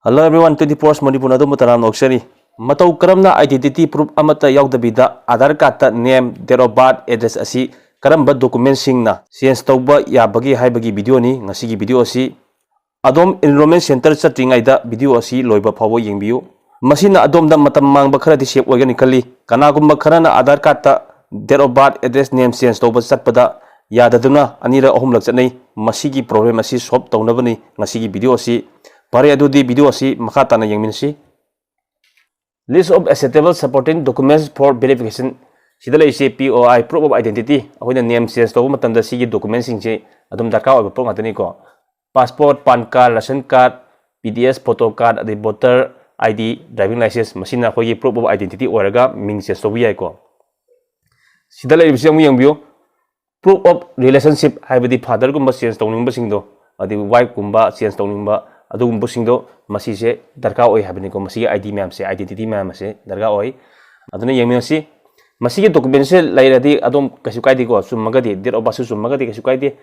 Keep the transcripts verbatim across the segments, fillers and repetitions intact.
Hello everyone, twenty four Manipur ꯑꯗꯣꯝꯕꯨ ꯇꯔꯥꯝꯅ ꯑꯣꯛꯆꯔꯤ꯫ ꯃꯇꯧ ꯀꯔꯝꯅ identity proof ꯑꯃꯠꯇ ꯌꯥꯎꯗꯕꯤꯗ Aadhaar cardꯇ name, date of birth, address ꯑꯁꯤ ꯀꯔꯝꯕ documentꯁꯤꯡꯅ change ꯇꯧꯕ ꯌꯥꯕꯒꯦ ꯍꯥꯏꯕꯒꯤ videoꯅꯤ ꯉꯁꯤꯒꯤ video ꯑꯁꯤ꯫ ꯑꯗꯣꯝ enrollment center ꯆꯠꯇ꯭ꯔꯤꯉꯩꯗ video ꯑꯁꯤ ꯂꯣꯏꯕ ꯐꯥꯎꯕ ꯌꯦꯡꯕꯤꯌꯨ꯫ ꯃꯁꯤꯅ ꯑꯗꯣꯝꯗ ꯃꯇꯝ ꯃꯥꯡꯕ ꯈꯔꯗꯤ save ꯑꯣꯏꯒꯅꯤ ꯈꯜꯂꯤ꯫ ꯀꯅꯥꯒꯨꯝꯕ ꯈꯔꯅ Aadhaar cardꯇ date of birth, address, name change ꯇꯧꯕ ꯆꯠꯄꯗ ꯌꯥꯗꯗꯨꯅ ꯑꯅꯤꯔꯛ ꯑꯍꯨꯝꯂꯛ ꯆꯠꯅꯩ꯫ ꯃꯁꯤꯒꯤ problem ꯑꯁꯤ solve ꯇꯧꯅꯕꯅꯤ ꯉꯁꯤꯒꯤ video ꯑꯁꯤ꯫ ꯐꯔꯦ, ꯑꯗꯨꯗꯤ video ꯑꯁꯤ ꯃꯈꯥ ꯇꯥꯅ ꯌꯦꯡꯃꯤꯟꯅꯁꯤ꯫ List of acceptable supporting documents for verification꯫ ꯁꯤꯗ ꯂꯩꯔꯤꯁꯤ P O I, proof of identity꯫ ꯑꯩꯈꯣꯏꯅ name change ꯇꯧꯕ ꯃꯇꯝꯗ ꯁꯤꯒꯤ documentꯁꯤꯡꯁꯤ ꯑꯗꯨꯝ ꯗꯔꯀꯥꯔ ꯑꯣꯏꯕ ꯄꯣꯠ ꯉꯥꯛꯇꯅꯤꯀꯣ꯫ Passport, PAN card, ration card, P D S photo card, ꯑꯗꯩ voter I D, driving license, ꯃꯁꯤꯅ ꯑꯩꯈꯣꯏꯒꯤ proof of identity ꯑꯣꯏꯔꯒ ꯃꯤꯡ change ꯇꯧꯕ ꯌꯥꯏꯀꯣ꯫ ꯁꯤꯗ ꯂꯩꯔꯤꯕꯁꯤ ꯑꯃꯨꯛ ꯌꯦꯡꯕꯤꯌꯨ꯫ Proof of relationship ꯍꯥꯏꯕꯗꯤ fatherꯒꯨꯝꯕ change ꯇꯧꯅꯤꯡꯕꯁꯤꯡꯗꯣ, ꯑꯗꯩ wifeꯀꯨꯝꯕ change ꯇꯧꯅꯤꯡꯕ, ꯑꯗꯨꯒꯨꯝꯕꯁꯤꯡꯗꯣ ꯃꯁꯤꯁꯦ ꯗꯔꯀꯥꯔ ꯑꯣꯏ ꯍꯥꯏꯕꯅꯤꯀꯣ꯫ ꯃꯁꯤꯒꯤ I D ꯃꯌꯥꯝꯁꯦ, identity ꯃꯌꯥꯝ ꯑꯁꯦ ꯗꯔꯀꯥꯔ ꯑꯣꯏ꯫ ꯑꯗꯨꯅ ꯌꯦꯡꯃꯤꯟꯅꯁꯤ꯫ ꯃꯁꯤꯒꯤ documentꯁꯦ ꯂꯩꯔꯗꯤ ꯑꯗꯨꯝ ꯀꯩꯁꯨ ꯀꯥꯏꯗꯦꯀꯣ, ꯆꯨꯝꯃꯒꯗꯤ, date of birthꯁꯨ ꯆꯨꯝꯃꯒꯗꯤ ꯀꯩꯁꯨ ꯀꯥꯏꯗꯦ,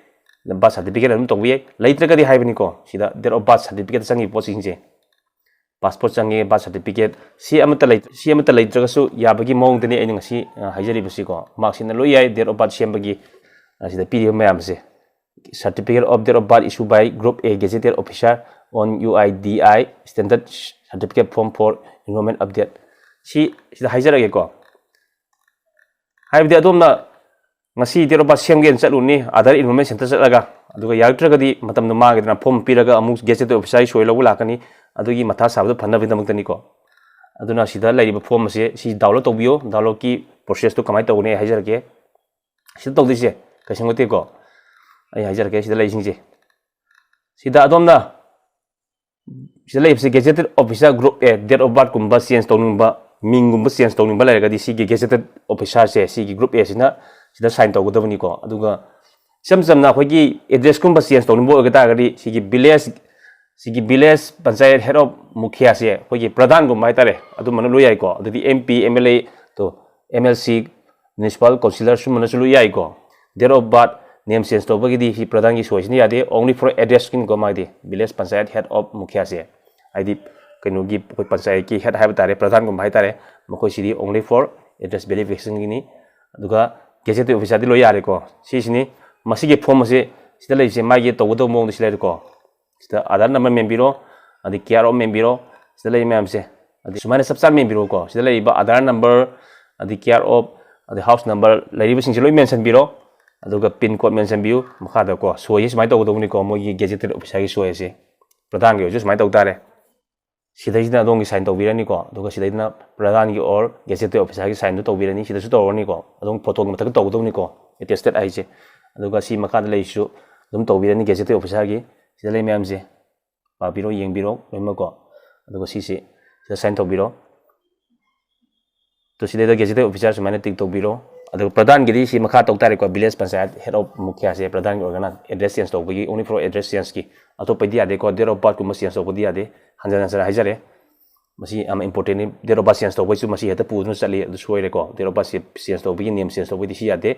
birth certificate ꯑꯗꯨꯝ ꯇꯧꯕ ꯌꯥꯏ꯫ ꯂꯩꯇ꯭ꯔꯒꯗꯤ ꯍꯥꯏꯕꯅꯤꯀꯣ, ꯁꯤꯗ date of birth certificate ꯆꯪꯉꯤꯕ ꯄꯣꯠꯁꯤꯡꯁꯦ, passport ꯆꯪꯉꯦ, birth certificate, ꯁꯤ ꯑꯃꯠꯇ ꯂꯩ-, ꯁꯤ ꯑꯃꯠꯇ ꯂꯩꯇ꯭ꯔꯒꯁꯨ ꯌꯥꯕꯒꯤ ꯃꯑꯣꯡꯗꯅꯤ ꯑꯩꯅ ꯉꯁꯤ, ꯑ, ꯍꯥꯏꯖꯔꯤꯕꯁꯤꯀꯣ꯫ Marksheetꯅ ꯂꯣꯏ ꯌꯥꯏ, date of birth ꯁꯦꯝꯕꯒꯤ, ꯑ, ꯁꯤꯗ ꯄꯤꯔꯤꯕ ꯃꯌꯥꯝꯁꯦ꯫ Certificate of date of birth issued by Group A gazetted officer on U I D I standard certificate form for enrollment update꯫ ꯁꯤ ꯁꯤꯗ ꯍꯥꯏꯖꯔꯒꯦꯀꯣ꯫ ꯍꯥꯏꯕꯗꯤ ꯑꯗꯣꯝꯅ ꯉꯁꯤ date of birth ꯁꯦꯝꯒꯦꯅ ꯆꯠꯂꯨꯅꯤ, Aadhaar enrollment center ꯆꯠꯂꯒ, ꯑꯗꯨꯒ ꯌꯥꯔꯛꯇ꯭ꯔꯒꯗꯤ ꯃꯇꯝꯗꯣ ꯃꯥꯡꯉꯦꯗꯅ, form ꯄꯤꯔꯒ ꯑꯃꯨꯛ gazetted officer ꯁꯣꯏ ꯂꯧꯕ ꯂꯥꯛꯀꯅꯤ꯫ ꯑꯗꯨꯒꯤ ꯃꯊꯥ ꯁꯥꯕꯗꯣ ꯐꯅꯕꯒꯤꯗꯃꯛꯇꯅꯤꯀꯣ꯫ ꯑꯗꯨꯅ ꯁꯤꯗ ꯂꯩꯔꯤꯕ form ꯑꯁꯦ ꯁꯤ download ꯇꯧꯕꯤꯌꯣ꯫ Downloadꯀꯤ processꯇꯣ ꯀꯃꯥꯏꯅ ꯇꯧꯒꯅꯤ ꯑꯩ ꯍꯥꯏꯖꯔꯛꯀꯦ꯫ ꯁꯤꯗ ꯇꯧꯗꯣꯏꯁꯦ ꯀꯩꯁꯨ ꯅꯠꯇꯦꯀꯣ, ꯑꯩ ꯍꯥꯏꯖꯔꯛꯀꯦ꯫ ꯁꯤꯗ ꯂꯩꯔꯤꯁꯤꯡꯁꯦ, ꯁꯤꯗ ꯑꯗꯣꯝꯅ ꯁꯤꯗ ꯂꯩꯕꯁꯤ gazetted officer group A, date of birthꯀꯨꯝꯕ change ꯇꯧꯅꯤꯡꯕ, ꯃꯤꯡꯒꯨꯝꯕ change ꯇꯧꯅꯤꯡꯕ ꯂꯩꯔꯒꯗꯤ ꯁꯤꯒꯤ gazetted officerꯁꯦ, ꯁꯤꯒꯤ group Aꯁꯤꯅ ꯁꯤꯗ sign ꯇꯧꯒꯗꯕꯅꯤꯀꯣ꯫ ꯑꯗꯨꯒ ꯏꯆꯝ ꯆꯝꯅ ꯑꯩꯈꯣꯏꯒꯤ addressꯀꯨꯝꯕ change ꯇꯧꯅꯤꯡꯕ ꯑꯣꯏꯒ ꯇꯥꯔꯒꯗꯤ ꯁꯤꯒꯤ village, ꯁꯤꯒꯤ village panchayat head of ꯃꯨꯈꯤꯌꯥꯁꯦ ꯑꯩꯈꯣꯏꯒꯤ ꯄ꯭ꯔꯙꯥꯟꯒꯨꯝꯕ ꯍꯥꯏꯇꯥꯔꯦ, ꯑꯗꯨꯝꯕꯅ ꯂꯣꯏ ꯌꯥꯏꯀꯣ꯫ ꯑꯗꯨꯗꯤ M P, M L A, to, M L C, municipal councillor ꯁꯨꯝꯕꯅꯁꯨ ꯂꯣꯏ ꯌꯥꯏꯀꯣ꯫ Date of birth, name change ꯇꯧꯕꯒꯤꯗꯤ ꯁꯤ ꯄ꯭ꯔꯙꯥꯟꯒꯤ ꯁꯣꯏꯁꯤꯅ ꯌꯥꯗꯦ, only for addressꯀꯤꯅꯤꯀꯣ ꯃꯥꯒꯤꯗꯤ, village panchayat head of ꯃꯨꯈꯤꯌꯥꯁꯦ꯫ ꯍꯥꯏꯗꯤ ꯀꯩꯅꯣꯒꯤ ꯑꯩꯈꯣꯏ ꯄꯟꯆꯥꯌꯠꯀꯤ ꯍꯦꯠ ꯍꯥꯏꯕ ꯇꯥꯔꯦ, ꯄ꯭ꯔꯙꯥꯟꯒꯨꯝꯕ ꯍꯥꯏ ꯇꯥꯔꯦ, ꯃꯈꯣꯏꯁꯤꯗꯤ only for address verificationꯒꯤꯅꯤ꯫ ꯑꯗꯨꯒ gazetted officerꯗꯤ ꯂꯣꯏ ꯌꯥꯔꯦꯀꯣ꯫ ꯁꯤꯁꯤꯅꯤ, ꯃꯁꯤꯒꯤ ꯐꯣꯝ ꯑꯁꯤ ꯁꯤꯗ ꯂꯩꯔꯤꯁꯦ ꯃꯥꯒꯤ ꯇꯧꯒꯗꯧꯕ ꯃꯑꯣꯡꯗ ꯁꯤ ꯂꯩꯔꯦꯀꯣ꯫ ꯁꯤꯗ ꯑꯥꯙꯥꯔ ꯅꯝꯕꯔ ꯃꯦꯟꯕꯤꯔꯣ, ꯑꯗꯩ ꯀꯦ ꯑꯥꯔ ꯑꯣꯞ ꯃꯦꯟꯕꯤꯔꯣ, ꯁꯤꯗ ꯂꯩꯔꯤ ꯃꯌꯥꯝꯁꯦ꯫ ꯑꯗꯩ ꯁꯨꯃꯥꯏꯅ ꯆꯞ ꯆꯥꯅ ꯃꯦꯟꯕꯤꯔꯣꯀꯣ꯫ ꯁꯤꯗ ꯂꯩꯔꯤꯕ ꯑꯥꯙꯥꯔ ꯅꯝꯕꯔ, ꯑꯗꯩ ꯀꯦ ꯑꯥꯔ ꯑꯣꯞ, ꯑꯗꯩ ꯍꯥꯎꯁ ꯅꯝꯕꯔ ꯂꯩꯔꯤꯕꯁꯤꯡꯁꯦ ꯂꯣꯏ ꯃꯦꯟꯁꯤꯟꯕꯤꯔꯣ꯫ ꯑꯗꯨꯒ ꯄꯤꯟ ꯀꯣꯗ ꯃꯦꯟꯁꯤꯟꯕꯤꯌꯨ꯫ ꯃꯈꯥꯗꯀꯣ ꯁꯣꯏꯁꯦ ꯁꯨꯃꯥꯏꯅ ꯇꯧꯒꯗꯧꯕꯅꯤꯀꯣ, ꯃꯣꯏꯒꯤ gazetted officerꯒꯤ ꯁꯣꯏꯁꯦ꯫ ꯄ꯭ꯔꯙꯥꯟꯒꯤ ꯑꯣꯏꯔꯁꯨ ꯁꯨꯃꯥꯏꯅ ꯇꯧ ꯇꯥꯔꯦ꯫ ꯁꯤꯗꯩꯁꯤꯗ ꯑꯗꯣꯝꯒꯤ ꯁꯥꯏꯟ ꯇꯧꯕꯤꯔꯅꯤꯀꯣ꯫ ꯑꯗꯨꯒ ꯁꯤꯗꯩꯗꯅ ꯄ꯭ꯔꯙꯥꯟꯒꯤ or gazetted officerꯒꯤ ꯁꯥꯏꯟꯗꯨ ꯇꯧꯕꯤꯔꯅꯤ꯫ ꯁꯤꯗꯁꯨ ꯇꯧꯔꯅꯤꯀꯣ, ꯑꯗꯨꯝ ꯐꯣꯇꯣꯒꯤ ꯃꯊꯛꯇ ꯇꯧꯒꯗꯧꯅꯤꯀꯣ, attested ꯍꯥꯏꯁꯦ꯫ ꯑꯗꯨꯒ ꯁꯤ ꯃꯈꯥꯗ ꯂꯩꯔꯤꯁꯤꯁꯨ ꯑꯗꯨꯝ ꯇꯧꯕꯤꯔꯅꯤ, gazetted officerꯒꯤ꯫ ꯁꯤꯗ ꯂꯩ ꯃꯌꯥꯝꯁꯦ ꯄꯥꯕꯤꯔꯣ, ꯌꯦꯡꯕꯤꯔꯣ ꯂꯣꯏꯅꯃꯛꯀꯣ꯫ ꯑꯗꯨꯒ ꯁꯤꯁꯦ ꯁꯤꯗ ꯁꯥꯏꯟ ꯇꯧꯕꯤꯔꯣ꯫ ꯇꯣ ꯁꯤꯗꯩꯗ gazetted officer ꯁꯨꯃꯥꯏꯅ ꯇꯤꯛ ꯇꯧꯕꯤꯔꯣ꯫ ꯑꯗꯨꯒ ꯄ꯭ꯔꯙꯥꯟꯒꯤꯗꯤ ꯁꯤ ꯃꯈꯥ ꯇꯧ ꯇꯥꯔꯦꯀꯣ, village ꯄꯟꯆꯥꯌꯠ head of ꯃꯨꯈꯤꯌꯥꯁꯦ ꯄ꯭ꯔꯙꯥꯟꯒꯤ ꯑꯣꯏꯔꯒꯅ address change ꯇꯧꯕꯒꯤ, only for address changeꯀꯤ꯫ ꯑꯇꯣꯞꯄꯗꯤ ꯌꯥꯗꯦꯀꯣ, date of birthꯀꯨꯝꯕ change ꯇꯧꯕꯗꯤ ꯌꯥꯗꯦ, ꯍꯟꯖꯟ ꯍꯟꯖꯟ ꯍꯥꯏꯖꯔꯦ꯫ ꯃꯁꯤ ꯌꯥꯝ importantꯅꯤ꯫ Date of birth change ꯇꯧꯕꯩꯁꯨ ꯃꯁꯤ ꯍꯦꯛꯇ ꯄꯨꯗꯨꯅ ꯆꯠꯂꯤ, ꯑꯗꯨ ꯁꯣꯏꯔꯦꯀꯣ꯫ Date of birth change ꯇꯧꯕꯒꯤ, name change ꯇꯧꯕꯒꯤꯗꯤ ꯁꯤ ꯌꯥꯗꯦ꯫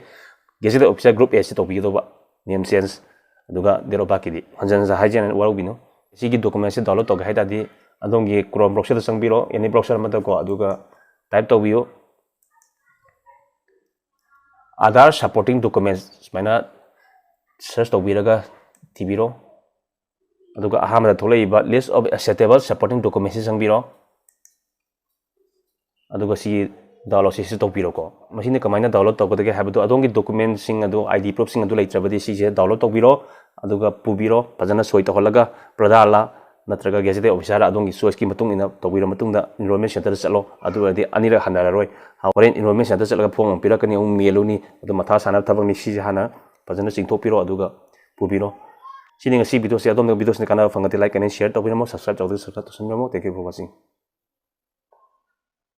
Gazetted officer group Aꯁꯤ ꯇꯧꯕꯤꯒꯗꯧꯕ, name change, ꯑꯗꯨꯒ date of birthꯀꯤꯗꯤ ꯍꯟꯖꯟ ꯍꯟꯖꯟ ꯍꯥꯏꯖꯅ ꯋꯥꯔꯧꯕꯤꯅꯨ꯫ ꯁꯤꯒꯤ documentꯁꯦ download ꯇꯧꯒꯦ ꯍꯥꯏ ꯇꯥꯔꯗꯤ ꯑꯗꯣꯝꯒꯤ Chrome browserꯗ ꯆꯪꯕꯤꯔꯣ, any browser ꯑꯃꯗꯀꯣ, ꯑꯗꯨꯒ type ꯇꯧꯕꯤꯌꯨ Aadhaar supporting documents, ꯁꯨꯃꯥꯏꯅ search ꯇꯧꯕꯤꯔꯒ ꯊꯤꯕꯤꯔꯣ꯫ ꯑꯗꯨꯒ ꯑꯍꯥꯟꯕꯗ ꯊꯣꯛꯂꯛꯏꯕ list of acceptable supporting documentsꯁꯤ ꯆꯪꯕꯤꯔꯣ꯫ ꯑꯗꯨꯒ ꯁꯤ downloadꯁꯤ ꯁꯤ ꯇꯧꯕꯤꯔꯣꯀꯣ꯫ ꯃꯁꯤꯅ ꯀꯃꯥꯏꯅ download ꯇꯧꯒꯗꯒꯦ ꯍꯥꯏꯕꯗꯣ, ꯑꯗꯣꯝꯒꯤ documentꯁꯤꯡ ꯑꯗꯨ, ID proofꯁꯤꯡ ꯑꯗꯨ ꯂꯩꯇ꯭ꯔꯕꯗꯤ ꯁꯤꯁꯦ download ꯇꯧꯕꯤꯔꯣ꯫ ꯑꯗꯨꯒ ꯄꯨꯕꯤꯔꯣ, ꯐꯖꯅ ꯁꯣꯏ ꯇꯧꯍꯜꯂꯒ ꯄ꯭ꯔꯙꯥꯟꯂ ꯅꯠꯇ꯭ꯔꯒ gazetted officerꯔ ꯑꯗꯣꯝꯒꯤ choiceꯀꯤ ꯃꯇꯨꯡ ꯏꯟꯅ ꯇꯧꯕꯤꯔ ꯃꯇꯨꯡꯗ enrollment centreꯗ ꯆꯠꯂꯣ꯫ ꯑꯗꯨ ꯑꯣꯏꯔꯗꯤ ꯑꯅꯤꯔꯛ ꯍꯟꯅꯔꯔꯣꯏ꯫ ꯍꯣꯔꯦꯟ enrollment centre ꯆꯠꯂꯒ form ꯑꯃ ꯄꯤꯔꯛꯀꯅꯤ, ꯑꯃꯨꯛ ꯃꯦꯜꯂꯨꯅꯤ, ꯑꯗꯨ ꯃꯊꯥ ꯁꯥꯟꯅꯕ ꯊꯕꯛꯅꯤ꯫ ꯁꯤꯁꯦ ꯍꯥꯟꯅ ꯐꯖꯅ ꯆꯤꯡꯊꯣꯛꯄꯤꯔꯣ, ꯑꯗꯨꯒ ꯄꯨꯕꯤꯔꯣ꯫ ꯁꯤꯅꯤ ꯉꯁꯤ videoꯁꯦ꯫ ꯑꯗꯣꯝꯅ videoꯁꯤꯅ ꯀꯥꯟꯅꯕ ꯐꯪꯉꯗꯤ like comment, share ꯇꯧꯕꯤꯔꯝꯃꯣ, subscribe ꯇꯧꯗ꯭ꯔꯗꯤ subscribe ꯇꯧꯁꯟꯕꯤꯔꯝꯃꯣ꯫ Thank you for watching꯫